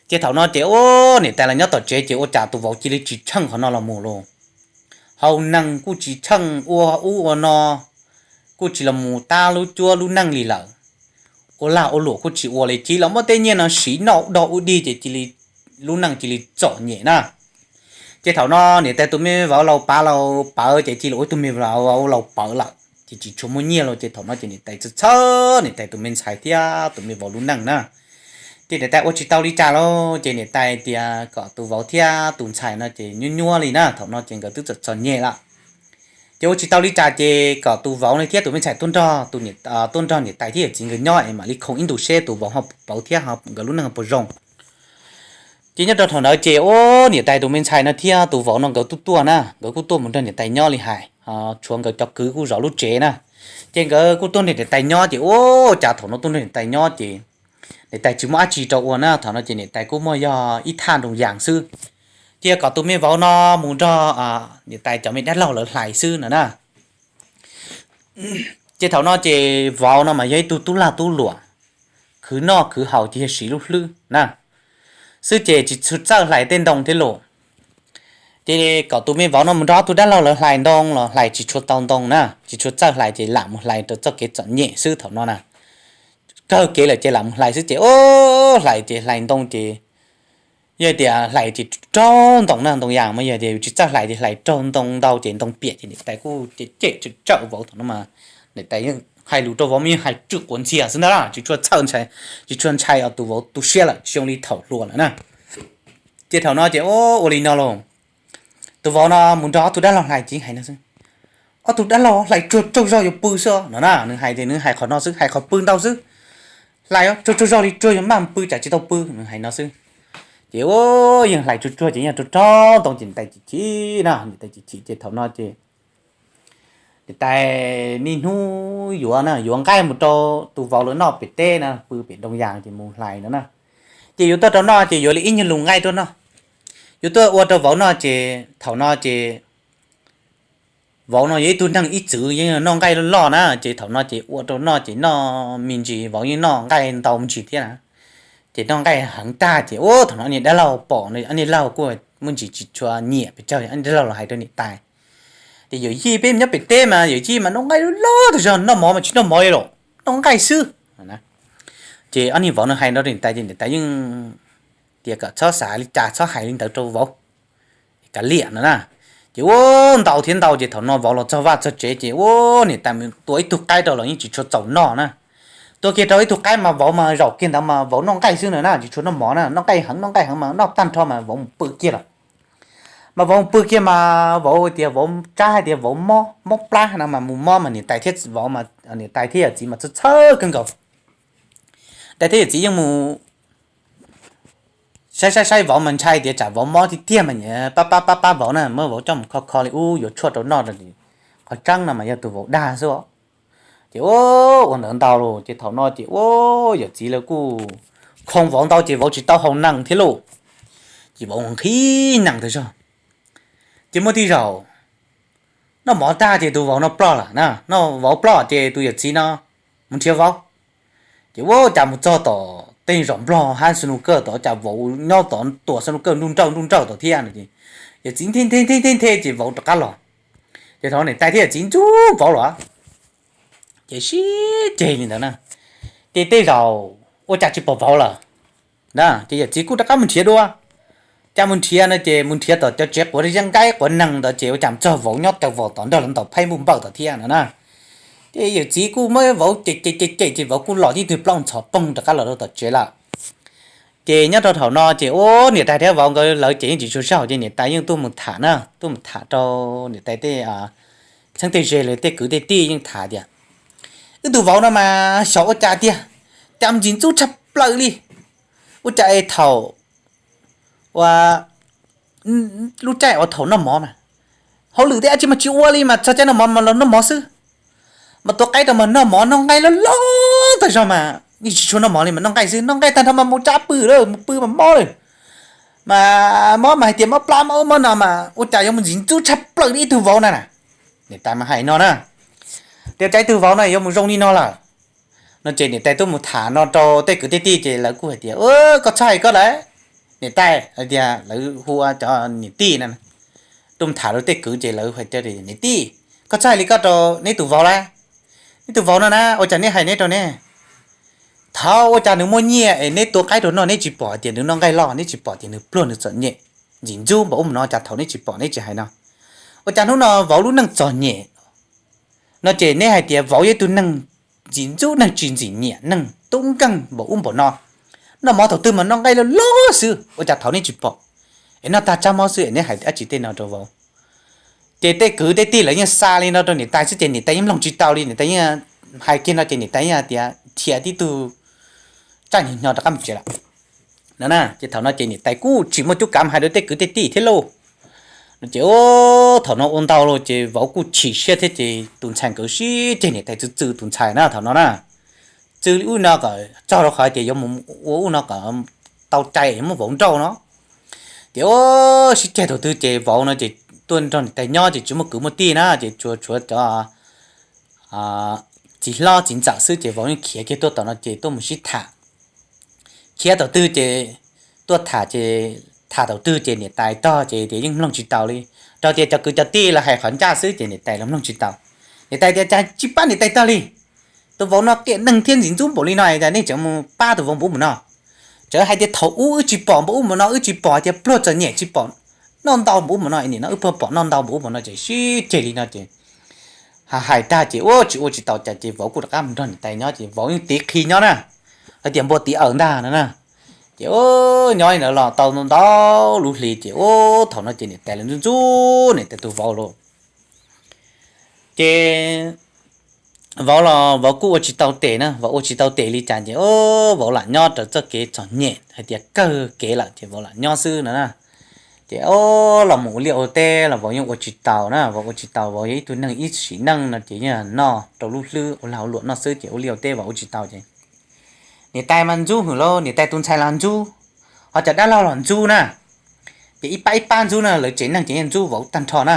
Ces thaum no ces ua niam tais los nyob tom tsev ces ua cas tus vauv cia li tsis tsheej qhov no los mus lauj. Haus nees kuj tsis tsheej, ua ub ua no kuj tsis los mus tab lub cuab lub neej li lawm. Ua lag ua luam kuj tsis ua li, cia li los muab tej nyiaj no siv noj ua dog ua dig ces cia li lub neej cia li txom nyem na. Ces thaum no niam tais tus me vauv laus pav laus pawv ces cia li ua ib tug me vauv laus pawv lawm ces tsis tshua muaj nyiaj lauj ces thaum no ces niam tais txhawj txhawj niam tais tus me ntxhais thiab tus me vauv lub neej na. Ces niam tais ua tsis tau li cas lauj ces niam tais tias kom tus vauv thiab tus ntxhais no ces nyuaj nyuaj li na, thaum no ces nkawd twb txom txom nyem lawm. Ces ua tsis tau li cas ces kom tus vauv no thiab tus me ntxhais tuaj nrog tus, tuaj nrog niam tais thiab yawm txiv nkawd nyob es mam li khoom ib ntus seb tus vauv ho pauv thiab ho nkawd lub neej ho puas zoo. Ces nyob rau thaum ntawd ces ua niam tais tus me ntxhais no thiab tus vauv no nkawd tuaj tuaj na, nkawd kuj tuaj mus nrog niam tais nyob li hais, tshuav nkawd cov kwv kuj zov lub tsev na. Ces nkawd kuj tuaj nrog niam tais nyob ces ua cas thaum no tuaj nrog niam tais nyob ces niam tais tsis muaj dab tsi rau ua na, thaum no ces niam tais kuj muaj yog ib thaj nroos yas xwb. Ces kom tus me vauv no mus nrog niam tais cov me dab laug lawv hlais xwb no na. Ces thaum no ces vauv no mas yog ib tug tub lag tub luam, khwv noj khwv haus ces yog siv lub hlwb na xwb ces tsis txawj hlais tej ntoo thiab los. Ces kom tus me vauv no mus nrog tus dab laug lawv hlais ntoo los hlais tsis tshua tau ntoo na, tsis tshua txawj hlais ces lam mus hlais rau txoj kev txom nyem xwb thaum no na. Kawg kev lawm ces lam mus hlais xwb ces ua hlais ces hlais ntoo ces yog tias hlais ces raug ntoo na, ntoo yas mas yog tias yus tsis txawj hlais ces hlais raug ntoo ntau ces ntoo piam ces niam tais kuj cem cem tsawm tsawm vauv thaum no mas. Niam tais yeej hais lus rau vauv mas yeej hais tsw quav ntxhias xwb ntag, tsis tshua txhawj, tsis tshua ntshai tus vauv tu siab lawm, tsis zoo li thaum hluas lawm na. Ces thaum no ces ua li no los, tus vauv no mus nrog ob tug dab laug hlais ces hais no xwb, ob tug dab laug hlais tsuag tsaug zog yuav pw xwb no na, nws hais tias nws hais qhov no xwb, hais qhov pw ntau xwb, hlais tsuag tsaug zog li tsuag yuav maj mus pw tsam tsis tau pw, nws hais no xwb. Ces ua yeej hlais tsuag tsuag ces yeej raug raug ntoo ces niam tais chim chim na, niam tais chim chim ces thaum no ces niam tais niaj hnub yuav na, yuav nqaij mus rau tus vauv lawv noj pem teb na, pw pem ntoo yas ces mus hlais no na. Ces yuav tuaj rau noj ces yuav li ib nyuag lus nqaij tuaj noj, yuav tuaj ua rau vauv noj ces thaum no ces vauv no yog ib tug neeg ib txwm yeej noj nqaij loj loj na, ces thaum no ces ua rau noj ces noj me ntsis, vauv yeej noj nqaij ntau me ntsis thiab na. Ces noj nqaij heev tag ces ua thaum no niag dab laug pom, niag laug kuj muaj ntsis tsis tshua nyiam pes tsawg, niag dab laug los hais rau niam tais tias yawm yij peb nyob pem teb mas yawm yij mas noj nqaij loj loj tas zog, noj mov mas tsis noj mov li los noj nqaij xwb. Ces ob niag vauv no hais no rau niam tais ces niam tais yeej tias kom txhob xav li cas, txhob hais li ntawd rau vauv, kav liam no na. Ces ua ntau thiab ntau ces thaum no vauv los txog vaj txog tsev ces ua niam tais mus tua ib tug qaib rau los yeej tsis tshua txaus noj na. Tua kiag rau ib tug qaib mas vauv mas zaum kiag ntawd mas vauv noj nqaij xwb no na, tsis tshua noj mov na, noj nqaij heev, noj nqaij heev mas noj tag nrho mas vauv mus pw kiag lawm. Mas vauv mus pw kiag mas vauv tias vauv tsab hais tias vauv mob, mob plab no mas mus mob mas niam tais thiab vauv, niam tais thiab yawm txiv mas txhawj txhawj kawg nkaus. Niam tais thiab yawm txiv yeej mus saib saib saib vauv mas ntshai tias tsam vauv mob tiag tiag mas pab pab pab pab vauv na, muab vauv coj mus kho kho li ub yuav tshuaj rau noj rau. Qhov tseeb no mas yog tus vauv dag xwb os. Ces ua ntawd ntau los ces thaum no ces ua yawm txiv lawv kuj khoo vauv ntau ces vauv tsis tau haus nees thiab lauj. Ces vauv nqhis nees tas zog. Ces muaj tej zaum noj mov tag ces tus vauv no ploj lawm na, noj vauv ploj ces tus yawm txiv no mus nrhiav vauv. Ces ua cas mus txog tom tej zos nplog hab snooker tod, cas vauv nyob tod tua snooker nruj nrawj nruj nrawj tod thiab no ces yawm txiv nthe nthe nthe nthe ces vauv rov qab los. Ces thaum niam tais thiab yawm txiv ntxub vauv los ces sib ceg li ntawd na. Ces tej zaum ua cas tsis pom vauv lawm na, ces yawm txiv kuj rov qab mus nrhiav dua. Cas mus nrhiav no ces mus nrhiav tom cov tsev quav yeeb nqaib quav nees ntawd ces ua cas mus txog vauv nyob taw vos tod nrog lawv ntaus phaib npuj npawj tod thiab no na. Ces yawm txiv kuj muab vauv cem cem cem cem ces vauv kuj los tib tug plaub ntxhov poog rov qab los rau tom tsev lawm. Ces nyob rau thaum no ces ua niam tais thiab vauv nkawd lawv ces yeej tsis tshua zaug ces niam tais yeej tuaj mus tham na, tuaj mus tham rau niam tais tej txheeb tej ze lawv tej kwv tej tij yeej tham tias, wb tus vauv no mas xyov ua cas tiag, cas ntxim ntxub tshaj plaws li. Ua cas es thaum ua lub caij uas thaum noj mov mas hauj lwm tej dab tsi mas tsis ua li mas txog caij noj mov mas los noj mov xwb. Mas tua qaib rau mas noj mov, noj nqaij loj loj tag zog mas yeej tsis tshua noj mov li mas noj nqaij xwb, noj nqaij tag nrho mas mus tsa pw lawm, mus pw mas mob lawm. Mas mob mas hais tias mob plab mob ub mob no mas ua cas yuav mus ntxim ntxub tshaj plaws li ib tug vauv na na. Niam tais mas hais no na, tias cas ib tug vauv no yuav mus zoo li no lawm. No ces niam tais tuaj mus tham no rau tej kwv tej tij ces lawv kuj hais tias, koj txhob hais koj lawm. Niam tais hais tias lawv hu ua cov niam tij na, tuaj mus tham rau tej kwv ces lawv hais tias, niam tij, koj txhob hais li koj rau neb tus vauv lawm. Neb tus vauv no na ua cas neb hais neb rau neb, thaum ua cas nws muaj nyiaj es neb tua qaib rau noj neb tsis pom tias nws noj nqaij loj, neb tsis pom tias nws pluag nws txom nyem ntxim ntxub npaum ub npaum no cas thaum neb tsis pom neb tsis hais no. Ua cas hnub no vauv lub neej txom nyem no ces neb hais tias vauv yog ib tug neeg ntxim ntxub, neeg tsis ntxim nyiam, neeg tub nkeeg npaum ub npaum no, noj mov thaum twg mas noj nqaij loj loj xwb, ua cas thaum neb tsis pom es noj tag tsab mob xwb es neb hais dab tsi tej no rau vauv. Ces tej kwv tej tij lawv yeej xa li no rau niam tais xwb ces niam tais yeej mloog tsis tau li, niam tais yeej hais kiag no ces niam tais yeej hais tias thiaj tib tug tsaj nyo nyo rov qab mus tsev lawm no na. Ces thaum no ces niam tais kuj tsis muaj cuab kav hais rau tej kwv tej tij thiab lauj. No ces thaum no ua ntau los ces vauv kuj chim siab thiab ces tus ntxhais nkawd sib ceg, niam tais txwv txwv tus ntxhais na thaum no na, txwv li ub no kom txog rau qhov tias yuav mus ua ub no kom tau cai muab vauv nrauj no. Ces sib ceg thaum twg ces vauv no ces tuaj nrog niam tais nyob ces tsis muaj kwv muaj tij na ces tsuas tshuav cov txiv hlob txiv ntxawm xwb ces vauv yeej khiav kiag tuaj tom no ces tuaj mus sib tham. Khiav thaum twg ces tuaj tham ces tham thaum twg ces niam tais tog ces tias yeej mloog tsis taus li. Rau tias cov kwv cov tij los hais qhov ncaj xwb ces niam tais los mloog tsis taus. Niam tais tias cas tsis pab niam tais tog li, tus vauv no qias neeg thiab ntxim ntxub npaum li no es nej tseem mus pab tus vauv npaum ub npaum no. Txawm hais tias thaum ub wb tsis pom npaum ub npaum no, wb tsis pom tias pluag txom nyem tsis pom noj ntau npaum ub npaum no, nim no wb pluag pom noj ntau npaum ub npaum no ces sib ceg li no ces hais tag ces ua tsis ua tsis tau cas ces vauv kuj rov qab mus nrog niam tais nyob ces vauv yeej tiv qhi nyob na, hais tias npua tiv awm ntag no na. Ces nyob li ntawd los tau ntau lub hli ces ua thaum no ces niam tais los ntxub ntxub niam tais tus vauv lauj. Ces vauv los vauv kuj ua tsis tau tes na, vauv ua tsis tau tes li cas ces vauv lam nyob raws txoj kev txom nyem hais tias kawg kev lawm ces vauv lam nyob xwb no na. Ces los mus ua liaj ua teb los vauv yeej ua tsis taus na, vauv ua tsis taus, vauv yog ib tug neeg ib sim neej no ces yeej noj rau lub hlwb ua lag ua luam noj xwb ces ua liaj ua teb vauv ua tsis tau ces niam tais mas ntxub hwm lauj, niam tais tus ntxhais los ntxub, ho cov dab laug los ntxub na. Ces ib pab ib pab ntxub na, lawv tsev neeg ces yeej ntxub vauv tag nrho na.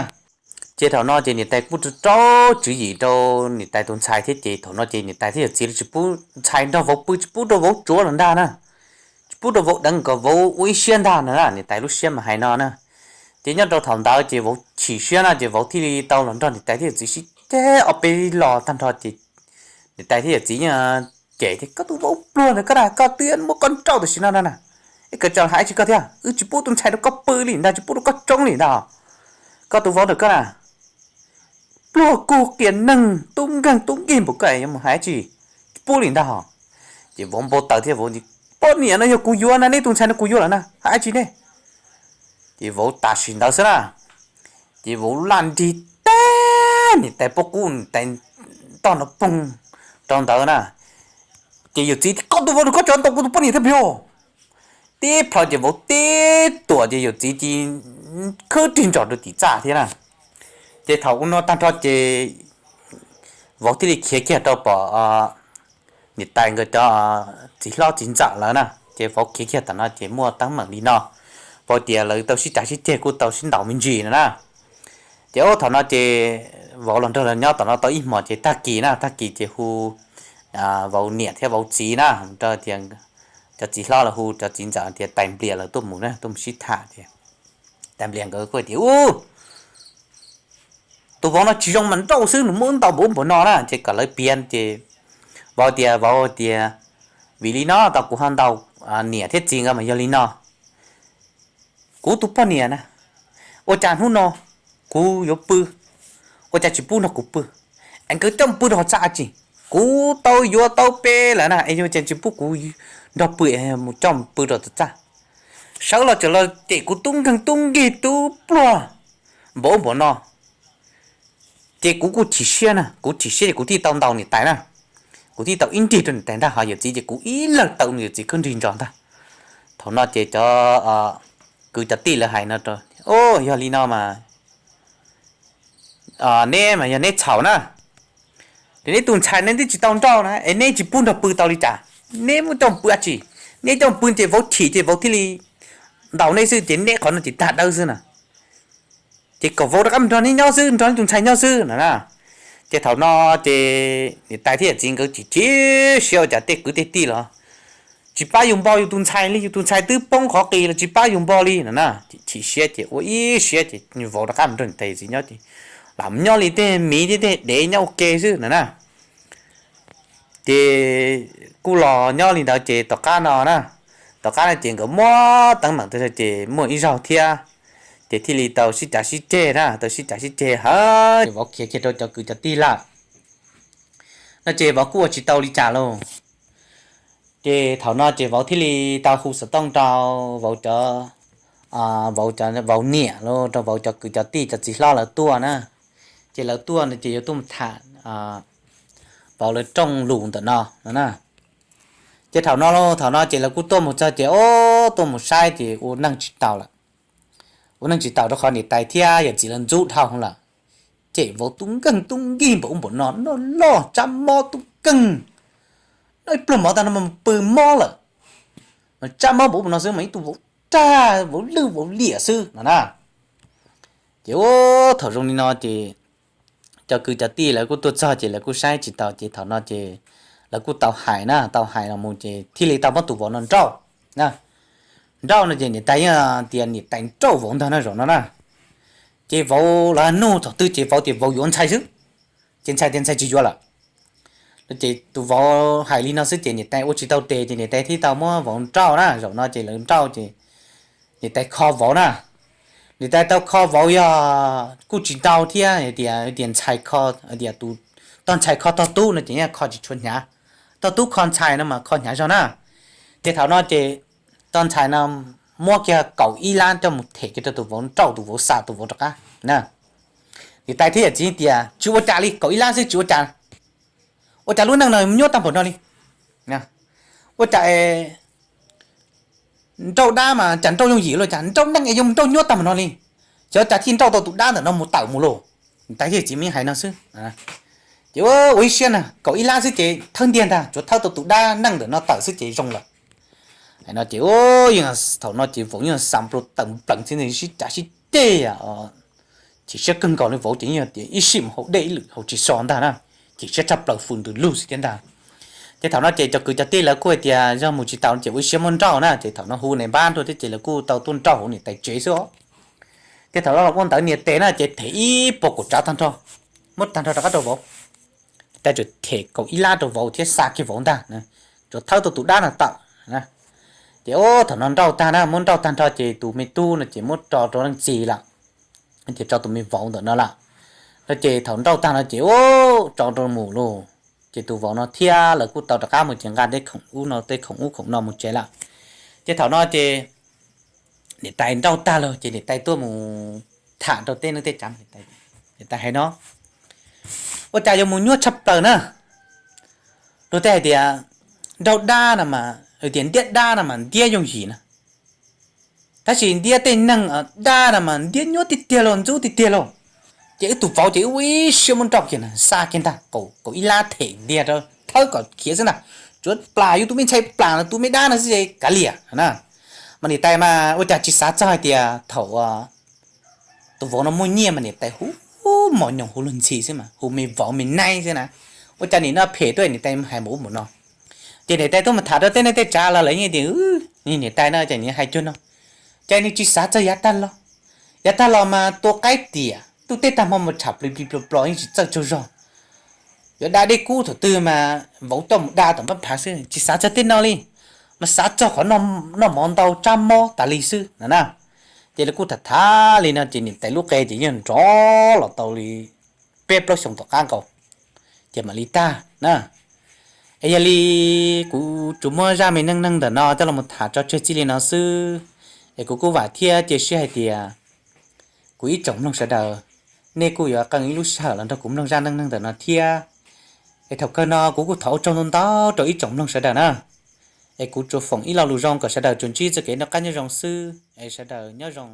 Ces thaum no ces niam tais kuj rau tswv yim rau niam tais tus ntxhais thiab ces thaum no ces niam tais thiab yawm txiv tsis pub ntxhais nrog vauv pw, tsis pub rau vauv tsuav los ntag na, tsis pub rau vauv deev kom vauv ua ib siab ntag no na, niam tais lub siab mas hais no na. Ces nyob rau thaum ntawd ces vauv chim siab na ces vauv thiaj li tau los nrog niam tais thiab yawm txiv sib ceg ob peb los tag nrho ces niam tais thiab yawm txiv yeej cem tias koj tus vauv pluag ntawd koj na, koj twb muab koj nrauj tam sim no no na, es koj tseem hais tsis koj thiab, wb tsis pub tus ntxhais rau koj pw li ntag, tsis pub rau koj tsoob li ntag, koj tus vauv ntawm koj na pluag kug qias neeg tub nkeeg tub nkig npaum koj yuav mus hais tsis, tsis pub li ntag hos. Ces vauv npau taws thiab vauv tias poj niam no yog kuv yuav na, neb tus ntxhais no kuv yuav lawm na, hais tsis ne. Ces vauv tam sim ntawd xwb na, ces vauv laj nrig tag niam tais pob kub, niam tais toj nrov poog rau ntawd na. Ces yawm txiv tias koj tus vauv nws koj tso ntaus kuv tus poj niam thiab plig. Tib plhaw ces vauv tib tuam ces yawm txiv cia khwb rig ntsos rau tim txaj thiab na. Ces thaum ua no tag nrho ces vauv thiaj li khiav kiag rau pom niam tais nkawd cov txiv hlob txiv ntxawm lawm na. Ces vauv khiav kiag tom no ces muaj teeb meem li no, vauv tias lawv tau sib cav sib ceg kuj tau sib ntaus me ntsis no na. Ces ub thaum no ces vauv los nrog lawv nyob tom no tau ib hmos ces tag kis na, tag kis ces hu vauv niam thiab vauv txiv na, rau tias cov txiv hlob los hu cov txiv ntxawm tias tais nplias lawv tuaj mus na, tuaj mus sib tham tias tais nplias nkawd kuj tias ub, tus vauv no tsis zoo mas nrauj xwb, nws muab wb ntaus npaum ub npaum no na, ces kom lawv piav ces vauv tias, vauv tias vim li no tau kuv ho ntaus niam thiab txiv nkawd mas yog li no. Kuv tus poj niam na, ua cas hnub no kuv yuav pw, ua cas tsis pub nrog kuv pw, es nkawd coj mus pw rau hauv txaj tsis, kuv tau yuav tau pe lawm na, es yuav cas tsis pub kuv nrog pw, mus coj mus pw rau tom txaj. Sawv los tseem los cem kuv tub nkeeg tub nkig tub pluag npaum ub npaum no. Ces kuv kuj chim siab na, kuv chim siab ces kuv thiaj tau ntaus niam tais na, kuv thiaj tau ib nrig rau niam tais ntag, ho yawm txiv ces kuv ib leeg tau yawm txiv khwb nrig ntsos ntag. Thaum no ces cov kwv cov tij lawv hais no rau, o, yog li no mas neb mas yog neb txhaum na, ces neb tus ntxhais neb twb tsis tau nrauj na es neb tsis pub nrog pw tau li cas, neb muab coj pw dab tsi, neb coj pw ces vauv chim ces vauv thiaj li ntaus neb xwb ces neb qhov no ces tag dawb xwb na. Ces kom vauv rov qab nrog neb nyob xwb, nrog neb tus ntxhais nyob xwb no na. Ces thaum no ces niam tais thiab yawm txiv nkawd chim chim siab ua cas tej kwv tej tij los tsis pab yus npo yus tus ntxhais li, yus tus ntxhais twb poob qhov qis los tsis pab yus npo li no na. Chim siab ces ua ib siab ces vauv rov qab mus nrog niam tais yawm txiv nyob ces lam nyob li tej miv thiab tej dev nyob ua ke xwb no na. Ces kuj los nyob li ntawd ces tom qab no na, tom qab no ces nkawd muab teeb meem tag ces muaj ib zaug thiab, ces thiaj li tau sib cav sib ceg na, tau sib cav sib ceg hawv ces vauv khiav kiag rau cov kwv cov tij lawm no ces vauv kuj ua tsis tau li cas lauj. Ces thaum no ces vauv thiaj li tau hu xov tooj rau vauv cov, vauv cov, vauv niam los rau vauv cov kwv cov tij cov txiv hlob lawv tuaj na. Ces lawv tuaj no ces yuav tuaj mus tham vauv lawv rooj lus ntawm no no na. Ces thaum no, thaum no ces lawv kuj tuaj mus txog ces o, tuaj mus saib ces ua neej tsis taus lawm. Ua neej tsis taus rau qhov niam tais thiab yawm txiv lawv ntxub dhau lawm. Ces vauv tub nkeeg tub nkig npaum ub npaum no, noj loj tsab mob tub nkeeg, noj ib pluag mov tag no mas pw mob lawm. Mas tsab mob npaum ub npaum no xwb mas ib tug vauv rag vauv lwj vauv liam xwb no na. Ces ua thaum zoo li no ces cov kwv cov tij lawv kuj tuaj txog ces lawv kuj saib tsis taus ces thaum no ces lawv kuj tau hais na, tau hais los mus ces thiaj li tau muab tus vauv no nrauj na. Nrauj no ces niam tais yeej tias niam tais nrauj vauv ntag na zaum no na. Ces vauv los nug thaum twg ces vauv tias vauv yuav ntxhais xwb, ces ntxhais tias ntxhais tsis yuav lawm. Ces tus vauv hais li no xwb ces niam tais ua tsis tau tes ces niam tais thiaj tau muab vauv nrauj na, zaum no ces lawv nrauj ces niam tais kho vauv na. Niam tais tau kho vauv yog kuj tsis ntau thiab, tias tias ntxhais kho, tias tus, tog ntxhais kho tog tub no ces yeej kho tsis tshua hnyav, tog tub kho ntxhais no mas kho hnyav zog na. Ces thaum no ces tog ntxhais no muab kiag kaum ib lab coj mus them kiag rau tus vauv, nrauj tus vauv, xa tus vauv rov qab na. Niam tais thiab yawm txiv tias tsis ua cas li, kaum ib lab xwb tsis ua cas, ua cas lub neej no nyuaj tag npaum no li, ua cas nrauj dab mas cas nrauj yooj yim los cas nrauj neej es yuav nrauj nyuaj tag npaum no li, xyov cas thiaj nrauj tau tus dab ntawm no mus tawm mus lauj. Niam tais thiab yawm txiv mas hais no xwb. Ces ua ib siab na, kaum ib lab xwb ces thawb ntiag ntag, tsuav thawb tau tus dab neej ntawm no tawm xwb ces zoo lawm. Hais no ces thaum no ces vauv yeej xa nplo tawm nplees xwb, sib cav sib ceg, chim siab kawg nkaus li, vauv ces yeej tias ib sij mus haus dej ib lwm haus tsis so ntag na, chim siab tshaj plaws, fws ntws lug xwb thiab ntag. Ces thaum no ces cov kwv cov tij lawv kuj hais tias yog mus tsis taus ces ua ib siab muab nrauj na, ces thaum no hu nais npab nrog thiab ces lawv kuj tau tuaj nrauj hauv niam tais tsev xwb os. Ces thaum no los ua ntawd niam tais na ces them ib puas kaum tsav tag nrho, muab tag nrho rov qab rau vauv. Niam tais tsuas them kaum ib lab rau vauv thiab xa kiag vauv ntag, tsuas thawb tau tus dab no tawm. Ces thaum no nrauj tag na, muab nrauj tag nrho ces tus me tub no ces muab tso rau leej txiv lawm, ces tso tus me vauv ntawm no lawm. No ces thaum nrauj tag no ces tso rau mus lauj, ces tus vauv no thiab lawv kuj tau rov qab mus ces nqa tej khoom ub no tej khoom ub khoom no mus tsev lawm. Ces thaum no ces niam tais nrauj tag lawm ces niam tais tuaj mus tham rau tej neej tej tsav, niam tais hais no, ua cas yuav mus nyuaj tshaj plaws na. Luag tej hais tias nrauj dab no mas, tias ntiab dab no mas ntiab yooj yim na, tab sis ntiab tej neeg dab no mas ntiab nyuaj tiag tiag lauj, ntxub tiag tiag lauj. Ces wb tus vauv ces wb ua ib siab muab nrauj kiag na, xa kiag ntag, kaum ib lab them ntiag rau thawb kom khiav xwb ntag, tsuav plam yus tus me ntxhais plam no, tus me dab no xwb ces kav liam na. Mas niam tais mas ua cas tsis xav txog hais tias thaum tus vauv no muaj nyiaj mas niam tais hu mos nyoos hu luag ntxhi xwb mas, hu me vauv me naib xwb na. Ua cas nim no phem tuaj niam tais hais npaum ub npaum no. Ces niam tais tuaj mus tham rau tej neej tej tsav los lawv yeej tias niam tais no ces nws hais cuag no, ces nws tsis xav txog yav tag los. Yav tag los mas tua qaib tiam, ntuj teb tag hmo mas tsham plis plis plos plos yeej tsis txawj tsaug zog. Yuav da dej kub thaum twg mas vauv coj mus da tom npab phav xwb, tsis xav txog tej no li, mas xav txog qhov noj mov ntau tsab mob tas li xwb no na. Ces lawv kuj tham tham li no ces niam tais lub qe ces yeej nrov los tau li peb plaub xyoos tom qab nkaus, ces mam li tag na. Es yog li kuv tsuas muab zaj me neej neeg ntawm no coj los tham tso tseg txij li no xwb, es kuv kuj vam thiab cia siab hais tias kuv ib tsoom mloog sawv daws, nej kuj yuav qee ib lub sij hawm los nrog kuv mloog zaj neej neeg ntawm no thiab. Es thaum kawg no kuv kuj thov ua tsaug ntau ntau rau ib tsoom mloog sawv daws na. Es kuv tsuas foom ib lo lus zoo kom sawv daws tsuas ntsib txoj kev noj qab nyob zoo xwb, es sawv daws nyob zoo.